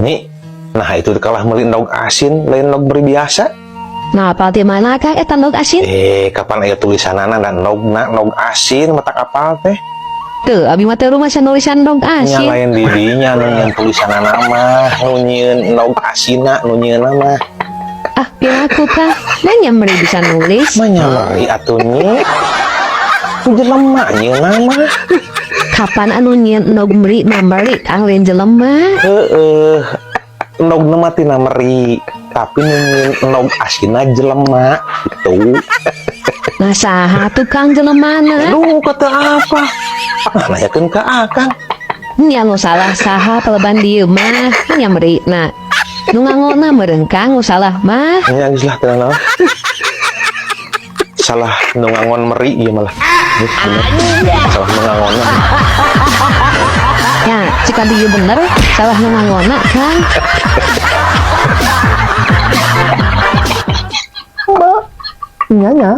Nyi, nah itu kalah meuli endog asin lain endog meri biasa. Nah, apal ti mana Kang eta endog asin? Eh, kapan aya tulisanana da endogna endog asin matak apal teh. Teu, abi mah teu rumasa nulisan endog Nya asin. Lain di dinya nu nyieun tulisanana mah, nu nyieun endog asinna nu nyieunna mah. Ah, piraku Kang. Nanya meri bisa nulis. Mah nya meri atuh nyi. Ku jelema nyieunna mah. Kapan anu nyieun endog meri mah meri Kang, lain jelema. Heeh. Endogna mah tina meri, tapi nu nyieun endog asinna jelema gitu. Nah, saha tuh Kang jelemana? Aduh, kata apa? Nah, nanyakeun ka Akang. Nya nu salah saha peleban dieu mah, nya meri na. Nu ngangona meureun Kang nu salah mah. Nya geus lah teu naon. Salah nu ngangon meri ieu malah. Geus bener. Salah nu ngangonna. Ya, cik dieu bener salah nu ngangona Kang. Nya nya.